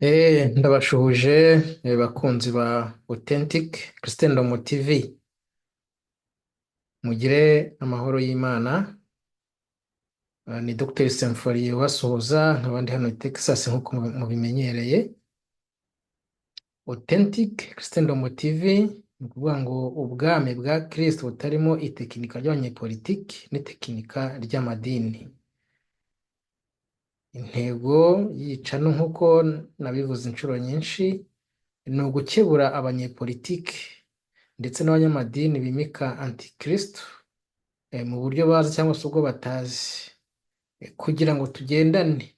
Ndabashuhuje bakunzi ba Authentic Christendom TV, mugire amahoro y'Imana. Ni Dr Symphorien ubasuhuza, nkaba ndi hano i Texas nk'uko mubimenyereye. Authentic Christendom TV ni ukuvuga ngo ubwami bwa Kristo butarimo itekinika ry'abanyepolitiki n'itekinika ry'amadini. Intego y'icano, nk'uko nabivuze inshuro nyinshi, ni ugukebura abanyepolitiki ndetse n'abanyamadini bimika antikristo mu buryo bazi cyangwa se ubwo batazi, kugira ngo tugendane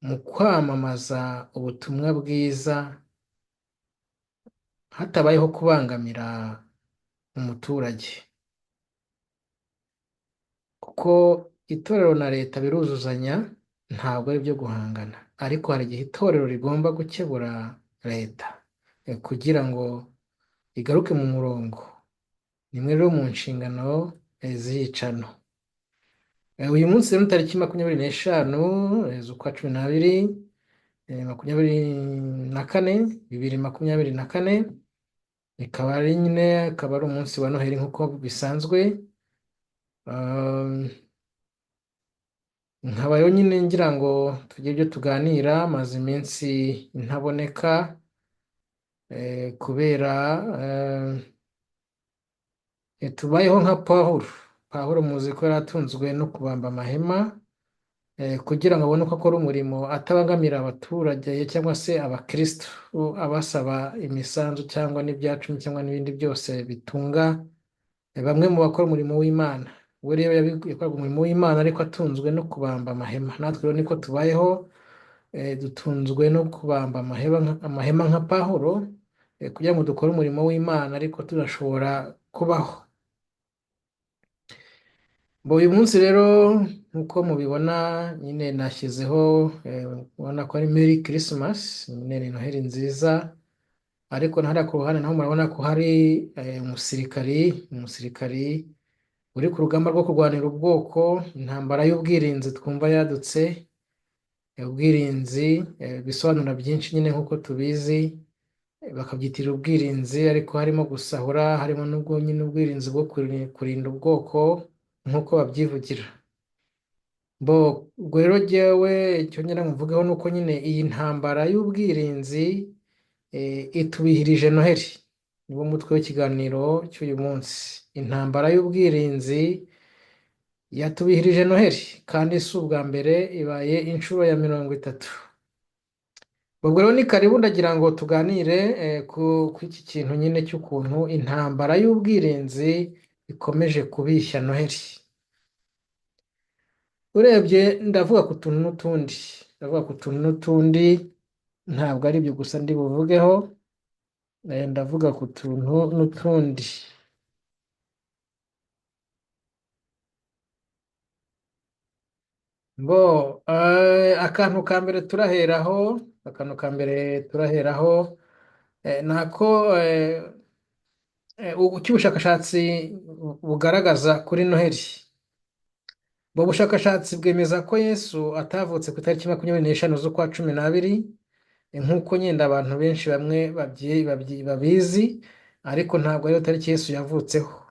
mu kwamamaza ubutumwa bwiza hatabayeho kubangamira umuturage, kuko itorero na leta biruzuzanya, ntabwo ari ibyo guhangana, ariko hari igihe itorero rigomba gukebura leta kugira ngo igaruke mu murongo. Nimwe rero mu nshingano z'iyicano. Uyu munsi rero tariki 25 z'ukwa 12 24, 2024, ikaba ari nyine akaba ari umunsi wa Noheli nk'uko bisanzwe. Nkaba rero nyine ngira ngo tugire ibyo tuganira. Maze iminsi ntaboneka kubera tubayeho nka Pawulo. Pawulo muzi ko yari atunzwe no kubamba amahema kugira ngo abone uko akora umurimo atabangamira abaturage cyangwa se abakristo, abasaba imisanzu cyangwa n'ibyacumi cyangwa n'ibindi byose bitunga bamwe mu bakora umurimo w'Imana. We rero yakoraga umurimo w'Imana ariko atunzwe no kubamba amahema. Natwe rero niko tubayeho, dutunzwe no kubamba amahema nka Pawulo, kugira ngo dukore umurimo w'Imana ariko tudashobora kubaho. Uyu munsi rero nk'uko mubibona nyine nashyizeho, ubona ko ari Merry Christmas, nyine ni Noheli nziza, ariko na hariya ku ruhande naho murabona ko hari umusirikari uri ku rugamba rwo kurwanira ubwoko, intambara y'ubwirinzi twumva yadutse. Ubwirinzi bisobanura byinshi nyine nk'uko tubizi, bakabyitirira ubwirinzi ariko harimo gusahura, harimo n'ubwo nyine ubwirinzi bwo kurinda ubwoko nk'uko babyivugira. Ubwo rero jyewe icyo ngira ngo mvugeho ni uko nyine iyi ntambara y'ubwirinzi itubihirije Noheli. Niwo mutwe w'ikiganiro cy'uyu munsi. Intambara y'ubwirinzi yatubihirije Noheli, kandi si ubwa mbere, ibaye inshuro ya 30. Ubwo rero ni karibu, ndagira ngo tuganire ku iki kintu nyine cy'ukuntu intambara y'ubwirinzi ikomeje kubishya Noheli. Urebye ndavuga ku tuntu n'utundi, ndavuga ku tuntu n'utundi, ntabwo ari ibyo gusa ndi buvugeho, ndavuga ku tuntu n'utundi. Akantu ka mbere turaheraho, akantu ka mbere turaheraho ni ako icyo ubushakashatsi bugaragaza kuri Noheli. Ubwo bushakashatsi bwemeza ko Yesu atavutse ku itariki 25 z'ukwa 12, nk'uko nyenda abantu benshi bamwe babizi, ariko ntabwo ariyo tariki Yesu yavutseho.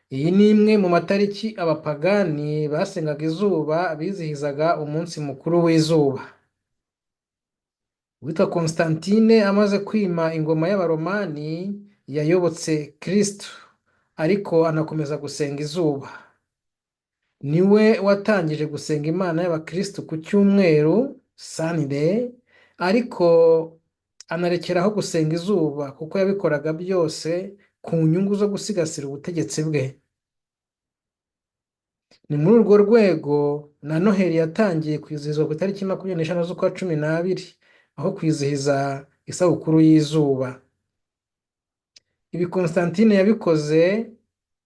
Iyi ni imwe mu matariki abapagani basengaga izuba bizihizaga umunsi mukuru w'izuba. Uwitwa Constantine amaze kwima ingoma y'Abaromani yayobotse Kristo, ariko anakomeza gusenga izuba. Niwe watangije gusenga Imana y'Abakristo ku cyumweru, Sunday, ariko anarekeraho gusenga izuba kuko yabikoraga byose ku nyungu zo gusigasira ubutegetsi bwe. Ni muri urwo rwego na Noheli yatangiye kwizihizwa ku itariki 25 z'ukwa 12, aho kwizihiza isabukuru y'izuba. Ibi Constantine yabikoze,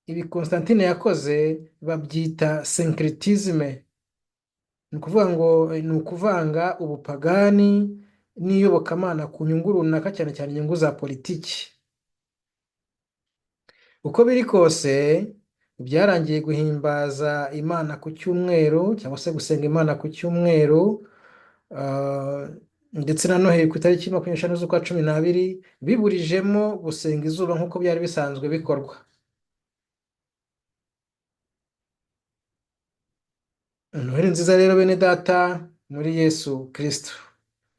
ibi Constantine yakoze babyita syncretisme. Ni ukuvuga ngo ni ukuvanga ubupagani n'iyobokamana ku nyungu runaka, cyane cyane inyungu za politiki. Uko biri kose byarangiye guhimbaza Imana ku cyumweru cyangwa se gusenga Imana ku cyumweru ndetse na Noheli ku itariki 25 z'ukwa 12, biburijemo gusenga izuba nk'uko byari bisanzwe bikorwa. Noheli nziza rero bene data muri Yesu Kristo.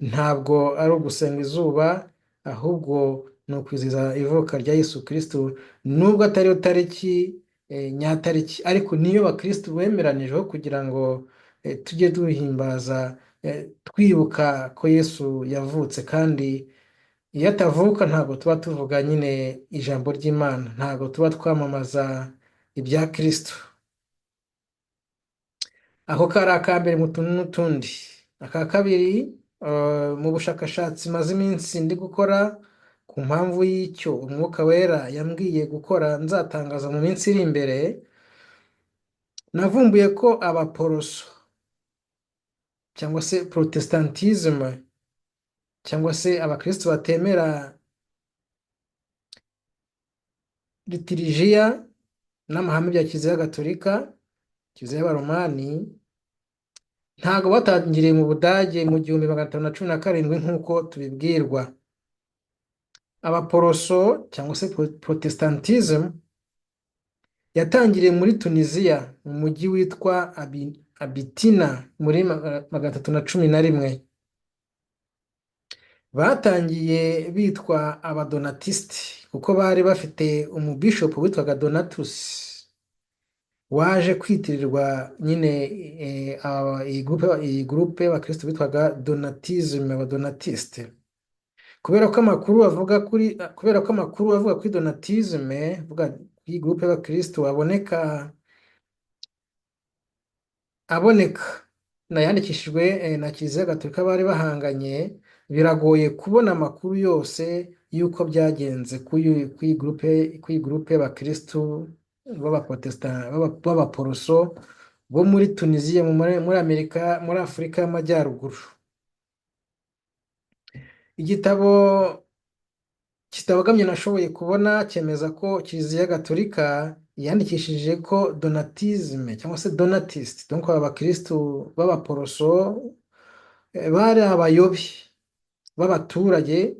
Ntabwo ari ugusenga izuba, ahubwo ni ukwizihiza ivuka rya Yesu Kristo, nubwo atariyo tariki nyatariki, ariko niyo bakristo bemeranijeho kugira ngo tujye duhimbaza, twibuka ko Yesu yavutse, kandi iyo atavuka ntabwo tuba tuvuga nyine ijambo ry'Imana, ntabwo tuba twamamaza ibya Kristo. Ako kari akambere mu tuntu n'utundi. Aka kabiri, mu bushakashatsi maze iminsi ndi gukora ku mpamvu y'icyo Umwuka Wera yambwiye gukora nzatangaza mu minsi iri imbere, navumbuye ko abaporoso cyangwa se Protestantisme cyangwa se abakristo batemera litirijiya n'amahame bya Kiliziya Gatolika, Kiliziya y'Abaromani, ntabwo batangiriye mu Budage mu 1517 nk'uko tubibwirwa. Abaporoso cyangwa se Protestantism yatangiriye muri Tunisia mu mujyi witwa Abitina muri 311. Batangiye bitwa Abadonatisiti kuko bari bafite umubishopu witwaga Donatus, waje kwitirirwa nyine iyi groupe y'abakristo bitwaga Donatisme, Abadonatisite. Kubera ko amakuru avuga kuri Donatisme, avuga kuri iyi groupe y'abakristo aboneka n'ayandikishijwe na Kiliziya Gatolika bari bahanganye, biragoye kubona amakuru yose y'uko byagenze kuri iyi groupe y'abakristo b'abaprotestant b'abaporoso bo muri Tunisia, muri Amerika, muri Afurika y'Amajyaruguru. Igitabo kitabogamye nashoboye kubona cyemeza ko Kiliziya Gatolika yandikishije ko Donatisme cyangwa se Donatiste, donc aba bakristo b'abaporoso bari abayobi b'abaturage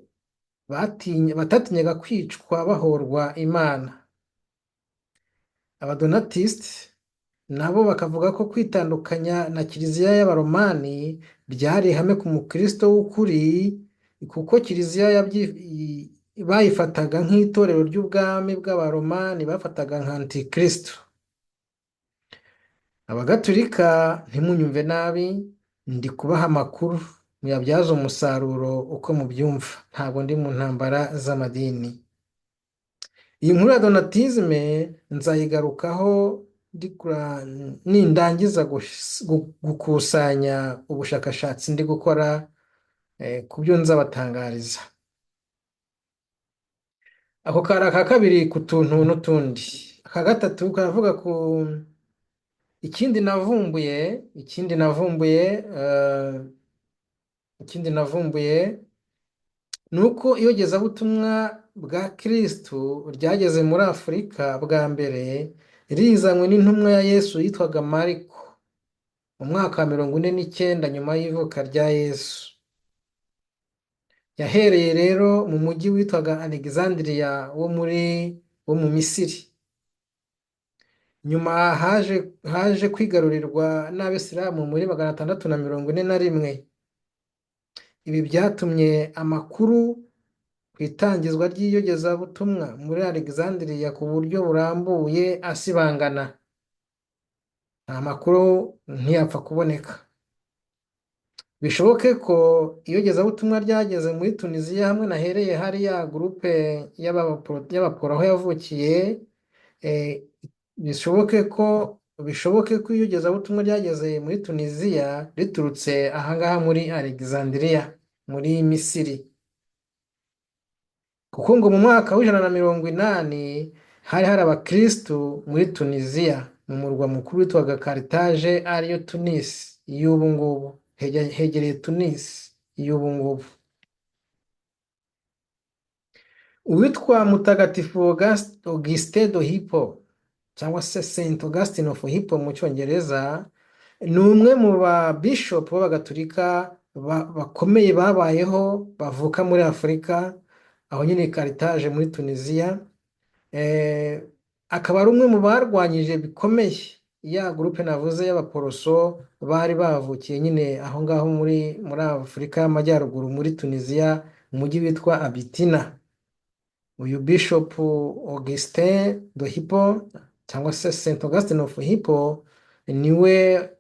batatinyaga kwicwa bahorwa Imana. Abadonatisite nabo bakavuga ko kwitandukanya na Kiliziya y'Abaromani byari ihame ku mukristo w'ukuri, kuko Kiliziya bayifataga nk'itorero ry'ubwami bw'Abaromani bafataga nka Antikristo. Abagatulika ntimunyumve nabi, ndi kubaha amakuru muyabyaze umusaruro uko mubyumva, ntabwo ndi mu ntambara z'amadini. Iyi nkuru ya Donatisme nzayigarukaho nindangiza gukusanya ubushakashatsi ndi gukora ku byo nzabatangariza. Ako kari aka kabiri ku tuntu n'utundi. Aka gatatu karavuga ku ikindi navumbuye ni uko iyogezabutumwa bwa Kristu ryageze muri Afurika bwa mbere rizanywe n'intumwa ya Yesu yitwaga Mariko mu mwaka wa 49 nyuma y'ivuka rya Yesu. Yahereye rero mu mujyi witwaga Alexandria wo mu Misiri. Nyuma haje kwigarurirwa n'Abisilamu muri 641. Ibi byatumye amakuru ku itangizwa ry'iyogezabutumwa muri Alexandria ku buryo burambuye asibangana. Nta makuru, ntiyapfa kuboneka. Bishoboke ko iyogezabutumwa ryageze muri Tunisia hamwe nahereye hariya groupe y'abaporo aho yavukiye, bishoboke ko iyogezabutumwa ryageze muri Tunisia riturutse ahangaha muri Alexandria muri Misiri, kuko ngo mu mwaka w'180 hari abakristu muri Tunisia mu murwa mukuru witwaga Carthage, ariyo Tunis y'ubu ngubu, hegereye Tunis y'ubu ngubu. Uwitwa Mutagatifu Augustin de Hippo cyangwa se Saint Augustine of Hippo mu Cyongereza, ni umwe mu ba bishop b'Abagatulika. bakomeye babayeho bavuka muri Afurika, aho nyine Carthage muri Tunisia. Akaba ari umwe mu barwanyije bikomeye ya groupe navuze y'Abaporoso bari bavukiye nyine aho ngaho muri Afurika y'Amajyaruguru, muri Tunisia, mu mujyi witwa Abitina. Uyu Bishop Augustin de Hippo cyangwa se Saint Augustine of Hippo niwe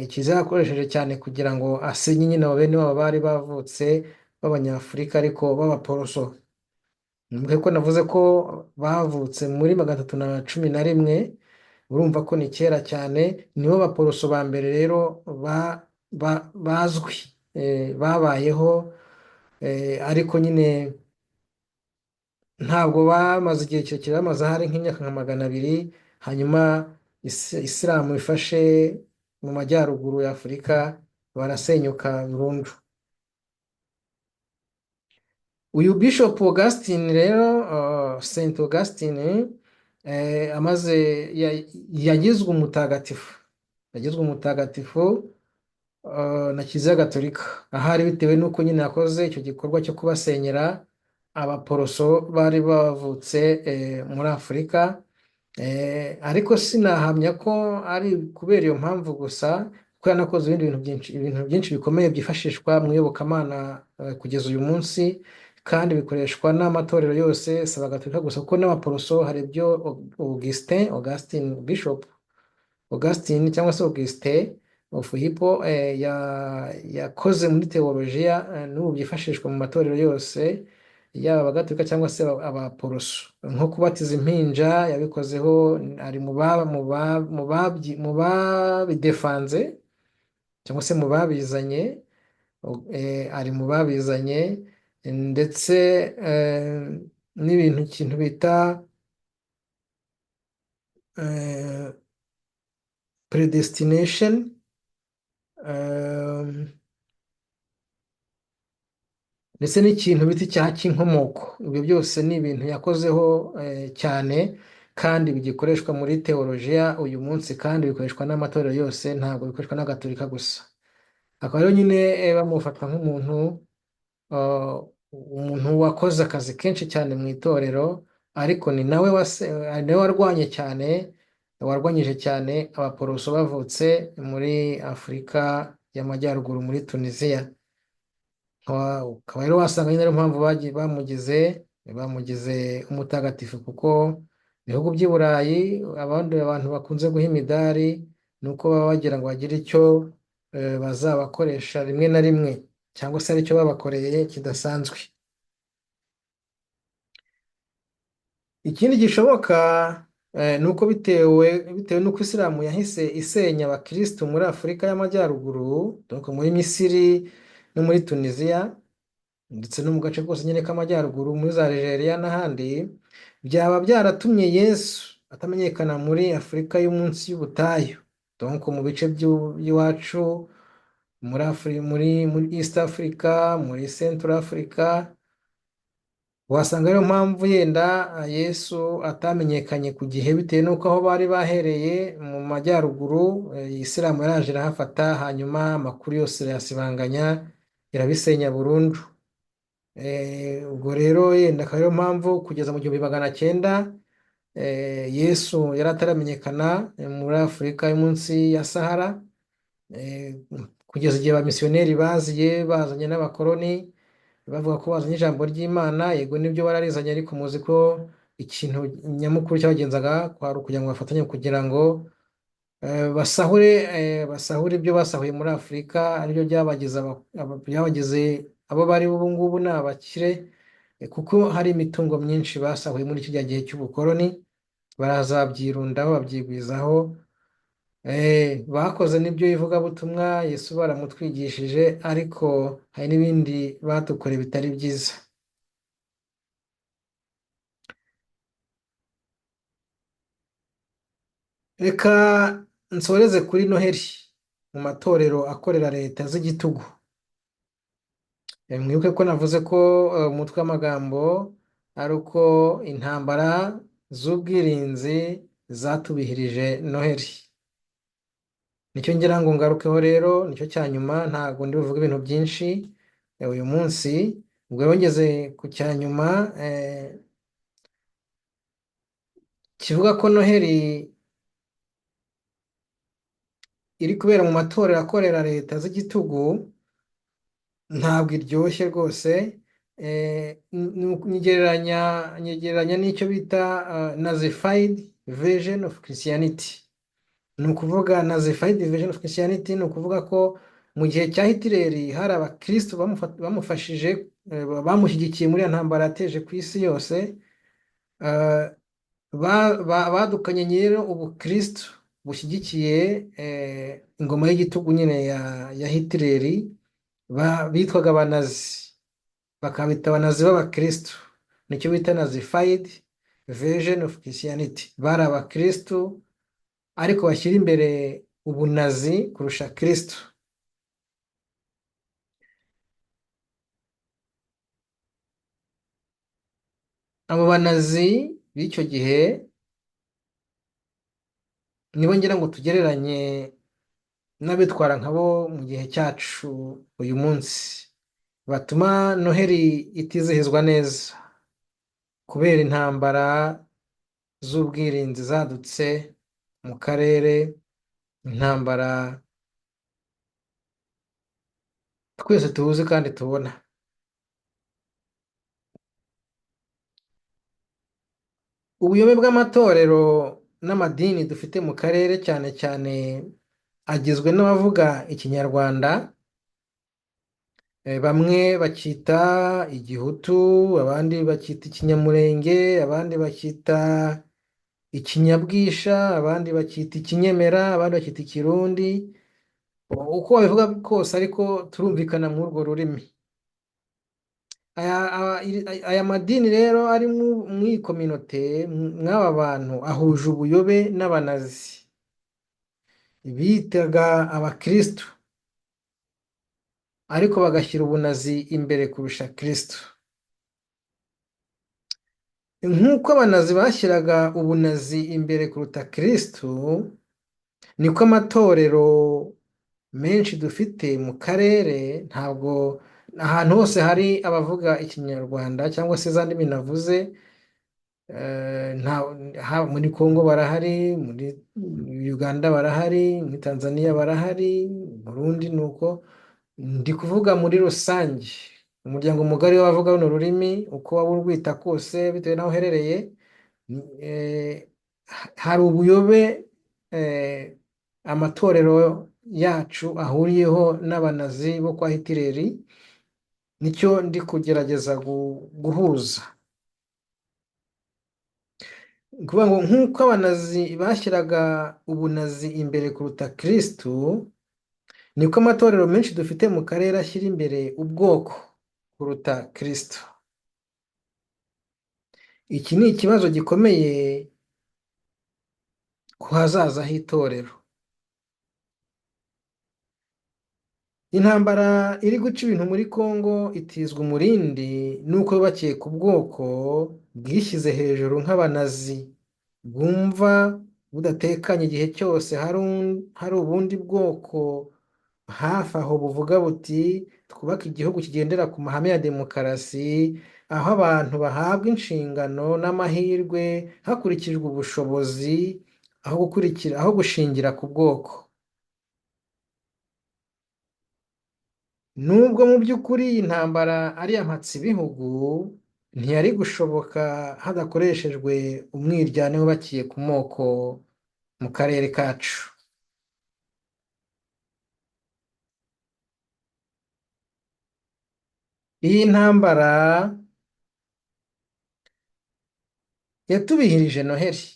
Kiliziya yakoresheje cyane kugira ngo asenye nyine abo bene wabo bari bavutse b'Abanyafurika ariko b'Abaporoso. Mwibuke ko navuze ko bavutse muri 311, urumva ko ni kera cyane. Nibo Baporoso ba mbere rero bazwi babayeho, ariko nyine ntabwo bamaze igihe kirekire, bamaze ahari nk'imyaka nka 200, hanyuma Isilamu ifashe mu majyaruguru ya Afurika barasenyuka burundu. Uyu Bishop Augustine rero, Saint Augustine, amaze yagizwe umutagatifu, yagizwe umutagatifu na Kiliziya Gatolika, ahari bitewe n'uko nyine yakoze icyo gikorwa cyo kubasenyera Abaporoso bari bavutse muri Afurika. Ariko sinahamya ko ari kubera iyo mpamvu gusa, kuko yanakoze ibindi bintu byinshi, ibintu byinshi bikomeye byifashishwa mu iyobokamana kugeza uyu munsi, kandi bikoreshwa n'amatorero yose, si Abagatolika gusa, kuko n'Abaporoso hari ibyo Augustin Bishop Augustine cyangwa se Augustin of Hippo yakoze muri teolojiya, n'ubu byifashishwa mu matorero yose, yaba Abagatolika cyangwa se Abaporoso, nko kubatiza impinja yabikozeho, ari mu babidefanze cyangwa se mu babizanye, ari mu babizanye, ndetse n'ibintu ikintu bita predestination, ndetse n'ikintu bita icyaha cy'inkomoko. Ibyo byose ni ibintu yakozeho cyane kandi bigikoreshwa muri teolojiya uyu munsi, kandi bikoreshwa n'amatorero yose, ntabwo bikoreshwa n'Agatolika gusa. Akaba rero nyine bamufata nk'umuntu umuntu wakoze akazi kenshi cyane mu itorero, ariko ni nawe nawe warwanye cyane, warwanyije cyane Abaporoso bavutse muri Afurika y'Amajyaruguru, muri Tunisiya. Ukaba rero wasanga nyine ariyo mpamvu bagiye bamugize umutagatifu, kuko ibihugu by'i Burayi abandi abantu bakunze guha imidari ni uko baba bagira ngo bagire icyo bazabakoresha rimwe na rimwe, cyangwa se aricyo babakoreye kidasanzwe. Ikindi gishoboka ni uko bitewe n'uko Isilamu yahise isenya Abakirisitu muri Afurika y'Amajyaruguru, donc muri Misiri no muri Tunisiya, ndetse no mu gace kose nyine k'Amajyaruguru, muri za Algeria n'ahandi, byaba byaratumye Yesu atamenyekana muri Afurika yo munsi y'ubutayu, donc mu bice by'iwacu muri muri East Africa, muri Central Africa. Wasanga ariyo mpamvu yenda Yesu atamenyekanye ku gihe, bitewe n'uko aho bari bahereye mu majyaruguru, Isilamu yaraje irahafata, hanyuma amakuru yose irayasibanganya, irabisenya burundu. Ubwo rero yenda akaba ariyo mpamvu kugeza mu 1900 Yesu yari ataramenyekana muri Afurika yo munsi ya Sahara, kugeza igihe abamisiyoneri baziye bazanye n'abakoloni, bavuga ko bazanye ijambo ry'Imana. Yego nibyo bararizanye, ariko muzi ko ikintu nyamukuru cyabagenzaga kwari ukugira ngo bafatanye kugira ngo basahure ibyo basahuye muri Afurika, aribyo byabagize abo bari ubu ngubu ni abakire, kuko hari imitungo myinshi basahuye muri kiriya gihe cy'ubukoloni, baraza babyirundaho, babyigwizaho. Bakoze n'ibyo ivugabutumwa, Yesu baramutwigishije, ariko hari n'ibindi batukoreye bitari byiza. Reka nsoreze kuri Noheli mu matorero akorera leta z'igitugu. Mwibuke ko navuze ko umutwe w'amagambo ari uko intambara z'ubwirinzi zatubihirije Noheli. Nicyo ngira ngo ngarukeho rero, nicyo cya nyuma, ntabwo ndi buvuge ibintu byinshi uyu munsi. Ubwo rero ngeze ku cya nyuma kivuga ko Noheli iri kubera mu matorero akorera leta z'igitugu ntabwo iryoshye rwose. Nyigereranya n'icyo bita Nazified version of Christianity. Ni ukuvuga Nazified version of Christianity, ni ukuvuga ko mu gihe cya Hitler hari abakristo bamufashije, bamushyigikiye muri iyo ntambara yateje ku isi yose, badukanye rero ubukristo bushyigikiye ingoma y'igitugu nyine ya Hitler, bitwaga abanazi, bakabita abanazi b'abakristo. Nicyo bita Nazified version of Christianity. Bari abakristo ariko bashyira imbere ubunazi kurusha Kristo. Abo banazi b'icyo gihe nibo ngira ngo tugereranye n'abitwara nkabo mu gihe cyacu uyu munsi, batuma Noheli itizihizwa neza kubera intambara z'ubwirinzi zadutse mu karere, intambara twese tuzi kandi tubona. Ubuyobe bw'amatorero n'amadini dufite mu karere, cyane cyane agizwe n'abavuga Ikinyarwanda, bamwe bakita Igihutu, abandi bakita Ikinyamurenge, abandi bakita Ikinyabwisha, abandi bakita Ikinyemera, abandi bakita Ikirundi. Uko babivuga kose ariko turumvikana muri urwo rurimi. Aya madini rero ari mu iyi kominote, mw'aba bantu, ahuje ubuyobe n'abanazi bitaga abakristo, ariko bagashyira ubunazi imbere kurusha Kristo. Nk'uko abanazi bashyiraga ubunazi imbere kuruta Kristo, niko amatorero menshi dufite mu karere, ntabwo ahantu hose hari abavuga Ikinyarwanda cyangwa se za ndimi navuze, muri Congo barahari, muri Uganda barahari, muri Tanzania barahari, Burundi ni uko. Ndi kuvuga muri rusange umuryango mugari w'abavuga runo rurimi, uko waba urwita kose bitewe n'aho uherereye, hari ubuyobe amatorero yacu ahuriyeho n'abanazi bo kwa Hitler. Nicyo ndi kugerageza guhuza. Ni ukuvuga ngo nk'uko abanazi bashyiraga ubunazi imbere kuruta Kristo, niko amatorero menshi dufite mu karere ashyira imbere ubwoko kuruta Kristo. Iki ni ikibazo gikomeye ku hazaza h'itorero. Intambara iri guca ibintu muri Congo itizwa umurindi n'uko yubakiye ku bwoko bwishyize hejuru nk'abanazi, bwumva budatekanye igihe cyose hari ubundi bwoko hafi aho buvuga buti twubake igihugu kigendera ku mahame ya demokarasi, aho abantu bahabwa inshingano n'amahirwe hakurikijwe ubushobozi, aho gukurikira, aho gushingira ku bwoko. Nubwo mu by'ukuri iyi ntambara ari iya mpatsibihugu, ntiyari gushoboka hadakoreshejwe umwiryane wubakiye ku moko mu karere kacu. Iyi ntambara yatubihirije Noheli,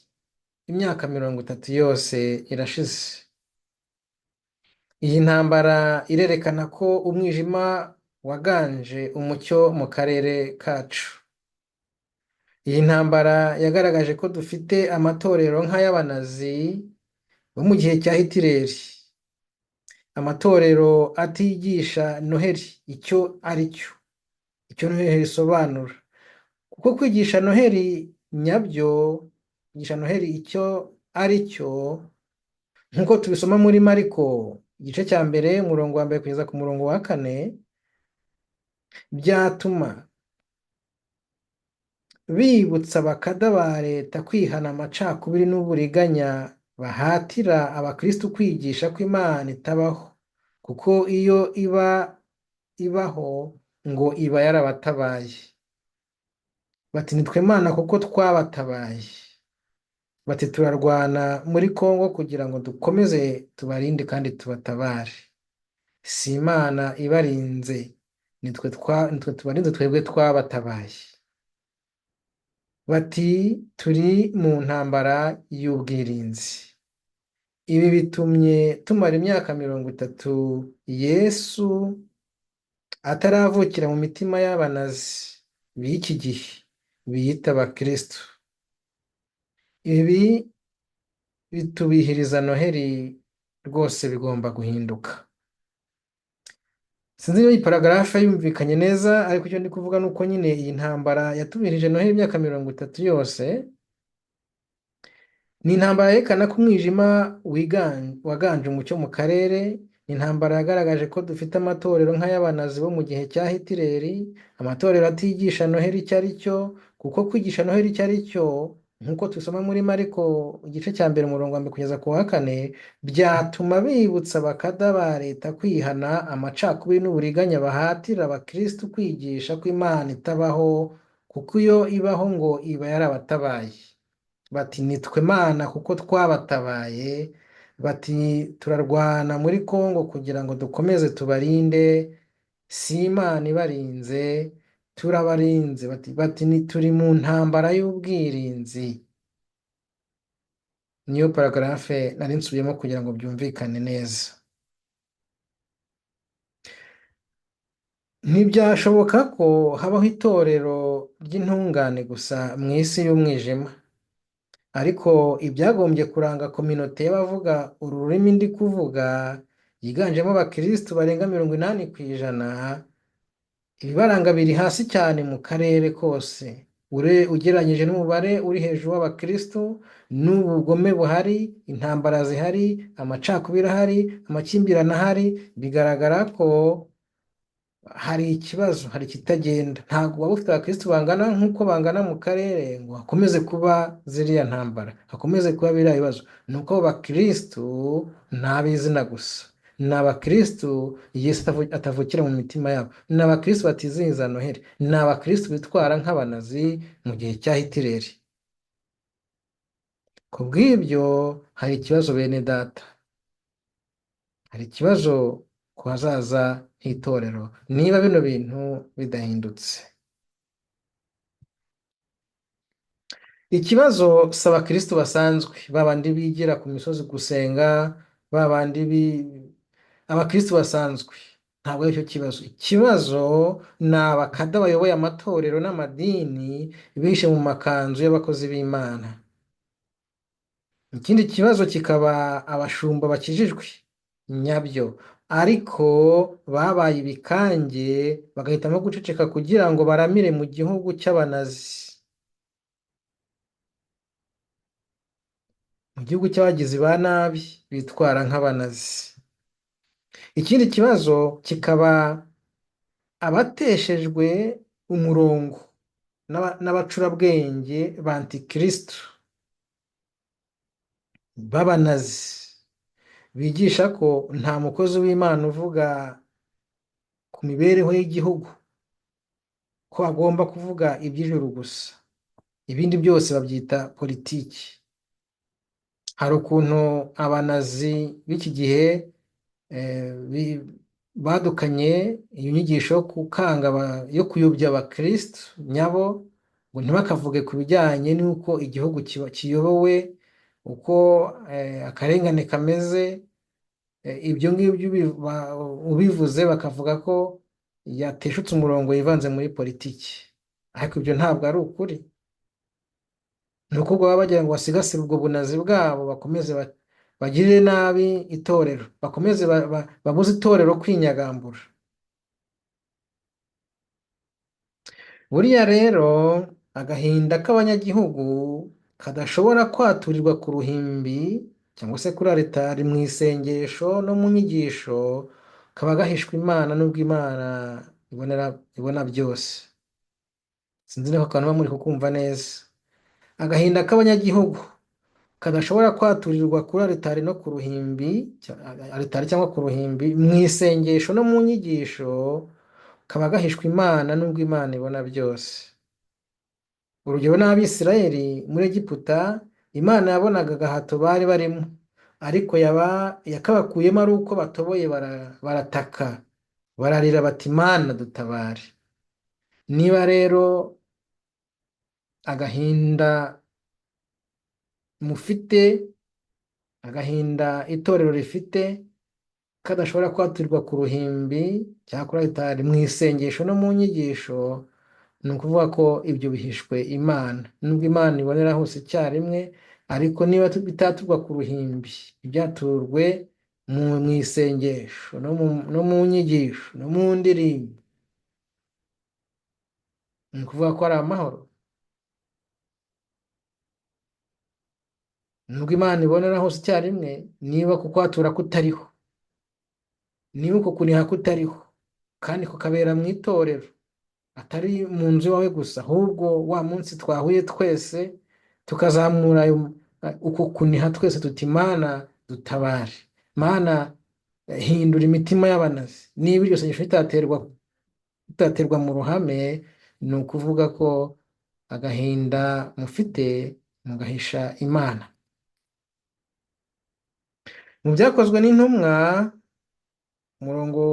imyaka 30 yose irashize. Iyi ntambara irerekana ko umwijima waganje umucyo mu karere kacu. Iyi ntambara yagaragaje ko dufite amatorero nk'ay'abanazi bo mu gihe cya Hitler, amatorero atigisha Noheli icyo ari cyo, icyo Noheli isobanura. Kuko kwigisha Noheli nyabyo, kwigisha Noheli icyo ari cyo, Nk'uko tubisoma muri Mariko igice cya mbere, umurongo wa mbere kugeza ku murongo wa kane, byatuma bibutsa abakada ba leta kwihana amacakubiri n'uburiganya bahatira abakristu kwigisha ko Imana itabaho, kuko iyo iba ibaho ngo iba yarabatabaye. Bati nitwe Mana kuko twabatabaye. Bati turarwana muri Kongo kugira ngo dukomeze tubarinde kandi tubatabare. Si Imana ibarinze, nitwe tubarinze, twebwe twabatabaye. Bati turi mu ntambara y'ubwirinzi. Ibi bitumye tumara imyaka 30 Yesu ataravukira mu mitima y'abanazi b'iki gihe biyita abakristo. Ibi bitubihiriza Noheli rwose, bigomba guhinduka. Sinzi niba iyi paragarafe yumvikanye neza, ariko icyo ndi kuvuga ni uko nyine iyi ntambara yatubihirije Noheli imyaka 30 yose, ni intambara yerekana ko umwijima waganje umucyo mu karere. Ni intambara yagaragaje ko dufite amatorero nk'ay'abanazi bo mu gihe cya Hitireri, amatorero atigisha Noheli icyo ari cyo, kuko kwigisha Noheli icyo ari cyo, nk'uko tubisoma muri Mariko igice cya mbere, umurongo wa mbere kugeza ku wa kane, byatuma bibutsa abakada ba leta kwihana amacakubiri n'uburiganya bahatira abakristu kwigisha ko Imana itabaho, kuko iyo ibaho ngo iba yarabatabaye. Bati nitwe Mana kuko twabatabaye. Bati turarwana muri Kongo kugira ngo dukomeze tubarinde, si Imana ibarinze, turabarinze. Bati turi mu ntambara y'ubwirinzi. Niyo paragarafe nari nsubiyemo kugira ngo byumvikane neza. Ntibyashoboka ko habaho itorero ry'intungane gusa mu isi y'umwijima, ariko ibyagombye kuranga kominote y'abavuga uru rurimi ndi kuvuga, yiganjemo abakirisitu barenga 80%, ibibaranga biri hasi cyane mu karere kose ugereranyije n'umubare uri hejuru w'abakirisitu, n'ubugome buhari, intambara zihari, amacakubiri ahari, amakimbirane ahari. Bigaragara ko hari ikibazo, hari ikitagenda. Ntabwo waba ufite abakirisitu bangana nk'uko bangana mu karere ngo hakomeze kuba ziriya ntambara, hakomeze kuba biriya bibazo. Ni uko abo bakirisitu ni ab'izina gusa, ni abakirisitu Yesu atavukira mu mitima yabo, ni abakirisitu batizihiza Noheli, ni abakirisitu bitwara nk'abanazi mu gihe cya Hitireri. Ku bw'ibyo hari ikibazo, bene data, hari ikibazo ku hazaza h'itorero niba bino bintu bidahindutse. Ikibazo si abakirisitu basanzwe, ba bandi bigira ku misozi gusenga, ba bandi abakirisitu basanzwe, ntabwo aricyo kibazo. Ikibazo ni abakada bayoboye amatorero n'amadini bihishe mu makanzu y'abakozi b'Imana. Ikindi kibazo kikaba abashumba bakijijwe nyabyo, ariko babaye ibikange bagahitamo guceceka kugira ngo baramire mu gihugu cy'abanazi, mu gihugu cy'abagizi ba nabi bitwara nk'abanazi. Ikindi kibazo kikaba abateshejwe umurongo n'abacurabwenge ba antikristo b'abanazi bigisha ko nta mukozi w'Imana uvuga ku mibereho y'igihugu, ko agomba kuvuga iby'ijuru gusa, ibindi byose babyita politiki. Hari ukuntu abanazi b'iki gihe badukanye iyo nyigisho yo gukanga yo kuyobya abakristo nyabo ngo ntibakavuge ku bijyanye n'uko igihugu kiyobowe, uko akarengane kameze. Ibyo ngibyo ubivuze bakavuga ko yateshutse umurongo, yivanze muri politiki, ariko ibyo ntabwo ari ukuri. Ni uko baba bagira ngo basigasire ubwo bunazi bwabo, bakomeze bagirire nabi itorero, bakomeze babuze itorero kwinyagambura. Buriya rero agahinda k'abanyagihugu kadashobora kwaturirwa ku ruhimbi cyangwa se kuri alitari mu isengesho no mu nyigisho kaba gahishwe Imana, nubwo Imana ibona byose. Sinzi niba ako kantu muba muri kukumva neza. Agahinda k'abanyagihugu kadashobora kwaturirwa kuri alitari no ku ruhimbi, alitari cyangwa ku ruhimbi mu isengesho no mu nyigisho, kaba gahishwe Imana nubwo Imana ibona byose. Urugero ni Abisirayeli muri Egiputa, Imana yabonaga agahato bari barimo, ariko yakabakuyemo ari uko batoboye barataka, bararira bati Mana dutabare. Niba rero agahinda mufite, agahinda itorero rifite, kadashobora kwaturirwa ku ruhimbi cyangwa kuri alitari mu isengesho no mu nyigisho, ni ukuvuga ko ibyo bihishwe Imana. Nubwo Imana ibonera hose icyarimwe, ariko niba bitaturwa ku ruhimbi, ntibyaturwe mu isengesho no mu nyigisho no mu ndirimbo, ni ukuvuga ko ari amahoro. Nubwo Imana ibonera hose icyarimwe, niba ku kwatura kutariho, niba uko kuniha kutariho, kandi kukabera mu itorero, atari mu nzu iwawe gusa, ahubwo wa munsi twahuye twese tukazamura uko kuniha twese tuti Mana dutabare, Mana hindura imitima y'abanazi. Niba iryo sengesho ritaterwa mu ruhame, ni ukuvuga ko agahinda mufite mugahisha Imana. Mu byakozwe n'intumwa, umurongo,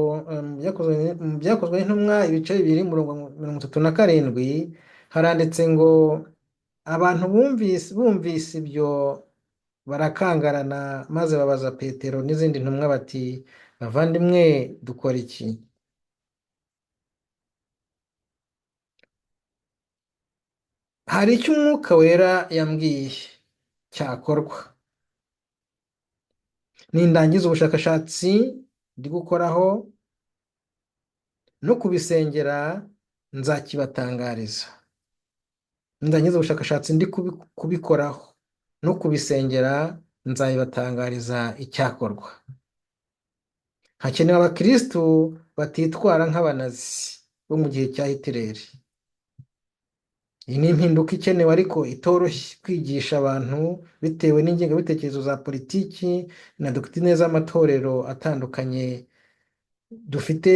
mu byakozwe n'intumwa ibice 2 umurongo 37, haranditse ngo abantu bumvise ibyo barakangarana, maze babaza Petero n'izindi ntumwa bati bavandimwe dukora iki? Hari icyo Umwuka Wera yambwiye cyakorwa. Nindangiza ubushakashatsi ndi gukoraho no kubisengera, nzakibatangariza. Nindangiza ubushakashatsi ndi kubikoraho no kubisengera, nzabibatangariza icyakorwa. Hakenewe abakristu batitwara nk'abanazi bo mu gihe cya Hitler. Iyi ni impinduka ikenewe ariko itoroshye kwigisha abantu bitewe n'ingengabitekerezo za politiki na doktrine z'amatorero atandukanye dufite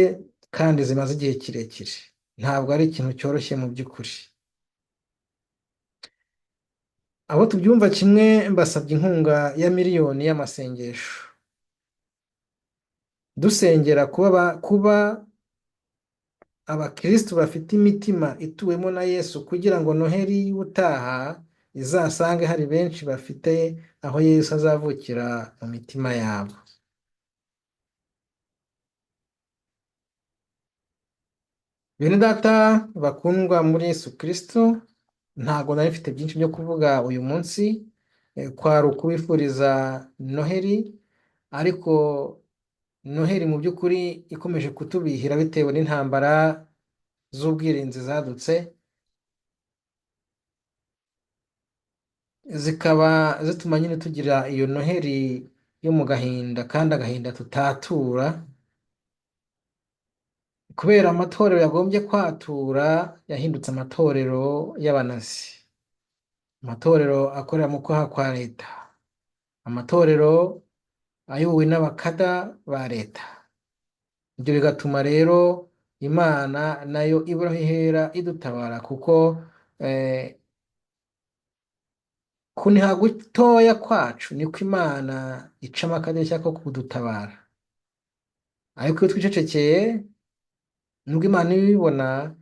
kandi zimaze igihe kirekire. Ntabwo ari ikintu cyoroshye mu by'ukuri. Abo tubyumva kimwe, mbasabye inkunga ya miliyoni y'amasengesho. Dusengera kuba abakristu bafite imitima ituwemo na Yesu, kugira ngo Noheli y'ubutaha izasange hari benshi bafite aho Yesu azavukira mu mitima yabo. Bene data bakundwa muri Yesu Kristo, ntabwo nari mfite byinshi byo kuvuga uyu munsi, kwari ukubifuriza Noheli, ariko Noheli mu by'ukuri ikomeje kutubihira bitewe n'intambara z'ubwirinzi zadutse, zikaba zituma nyine tugira iyo Noheli yo mu gahinda, kandi agahinda tutatura, kubera amatorero yagombye kwatura yahindutse amatorero y'abanazi, amatorero akorera mu kwaha kwa leta, amatorero ayobowe n'abakada ba leta. Ibyo bigatuma rero Imana nayo ibura aho ihera idutabara, kuko kuniha gutoya kwacu niko Imana icamo akadirishya ko kudutabara. Ariko iyo twicecekeye, nubwo Imana ibibona,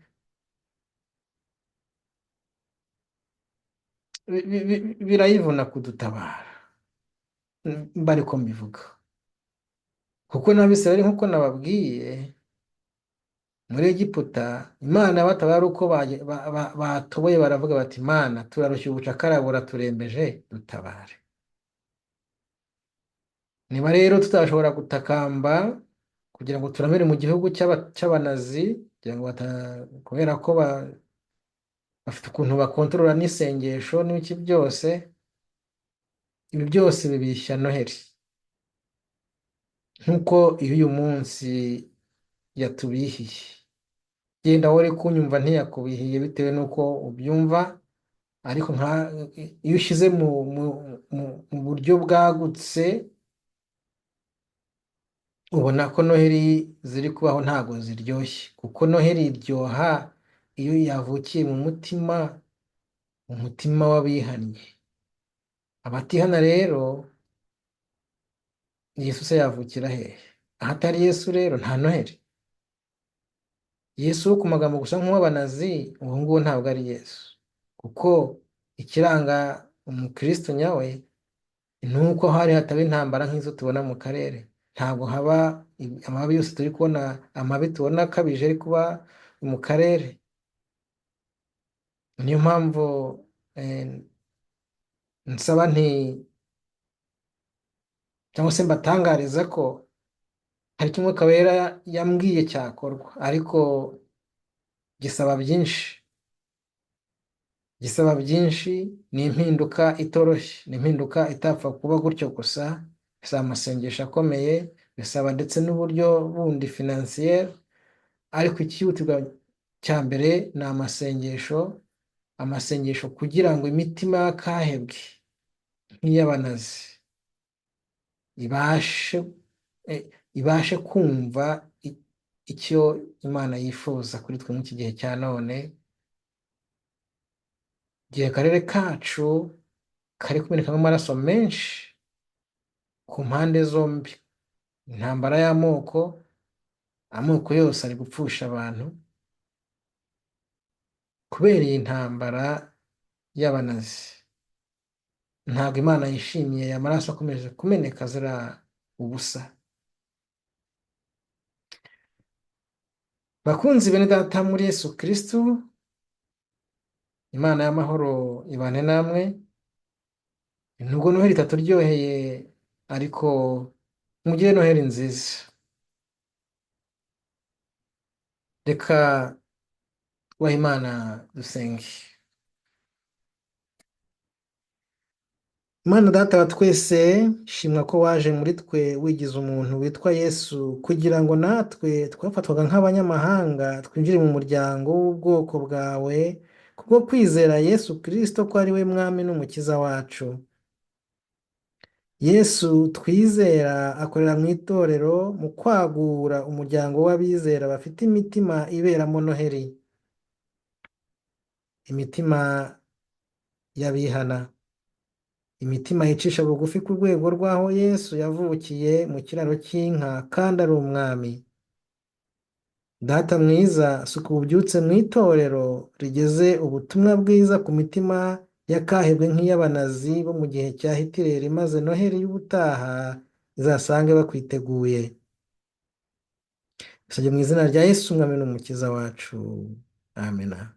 birayivuna kudutabara. Mba ariko mbivuga, kuko n'Abisirayeli nk'uko nababwiye muri Egiputa, Imana yabatabara ari uko batoboye baravuga bati Mana turarushye ubucakara buraturembeje, dutabare. Niba rero tutashobora gutakamba kugira ngo turamere mu gihugu cy'abanazi, kugira ngo kubera ko bafite ukuntu bakontorora n'isengesho n'ibiki byose, Ibi byose bibishya Noheli, nk'uko iyo uyu munsi yatubihiye. Genda wowe uri kunyumva ntiyakubihiye bitewe n'uko ubyumva, ariko nka iyo ushyize mu buryo bwagutse, ubona ko Noheli ziri kubaho ntabwo ziryoshye, kuko Noheli iryoha iyo yavukiye mu mutima, mu mutima w'abihannye. Abatihana rero, Yesu se yavukira hehe? Ahatari Yesu rero nta Noheli. Yesu wo ku magambo gusa nk'uw'abanazi, uwo nguwo ntabwo ari Yesu, kuko ikiranga umukristo nyawe ni uko hari hataba intambara nk'izo tubona mu karere. Ntabwo haba amabi yose turi kubona, amabi tubona akabije ari kuba mu karere. Niyo mpamvu nsaba nti, cyangwa se mbatangariza ko hari icyo Umwuka Wera yambwiye cyakorwa, ariko gisaba byinshi, gisaba byinshi. Ni impinduka itoroshye, ni impinduka itapfa kuba gutyo gusa. Bisaba amasengesho akomeye, bisaba ndetse n'uburyo bundi financier, ariko icyihutirwa cya mbere ni amasengesho, amasengesho kugira ngo imitima y'akahebwe nk'iy'abanazi ibashe kumva icyo Imana yifuza kuri twe muri iki gihe cya none, igihe akarere kacu kari kumenekamo amaraso menshi ku mpande zombi, intambara y'amoko, amoko yose ari gupfusha abantu kubera iyi ntambara y'abanazi. Ntabwo Imana yishimiye aya maraso akomeje kumeneka azira ubusa. Bakunzi bene data muri Yesu Kristu, Imana y'amahoro ibane namwe. Nubwo Noheli itaturyoheye, ariko mugire Noheli nziza. Reka twubahe Imana dusenge. Mana Data wa twese, shimwa ko waje muri twe wigize umuntu witwa Yesu, kugira ngo natwe twafatwaga nk'abanyamahanga twinjire mu muryango w'ubwoko bwawe, kubwo kwizera Yesu Kristo ko ari we Mwami n'Umukiza wacu. Yesu twizera akorera mu itorero mu kwagura umuryango w'abizera bafite imitima iberamo Noheli, imitima y'abihana, imitima yicisha bugufi ku rwego rw'aho Yesu yavukiye mu kiraro cy'inka kandi ari umwami. Data mwiza, suka ububyutse mu itorero rigeze ubutumwa bwiza ku mitima y'akahebwe nk'iy'abanazi bo mu gihe cya Hitireri, maze Noheli y'ubutaha izasange bakwiteguye. Bisabye mu izina rya Yesu Umwami n'Umukiza wacu. Amena.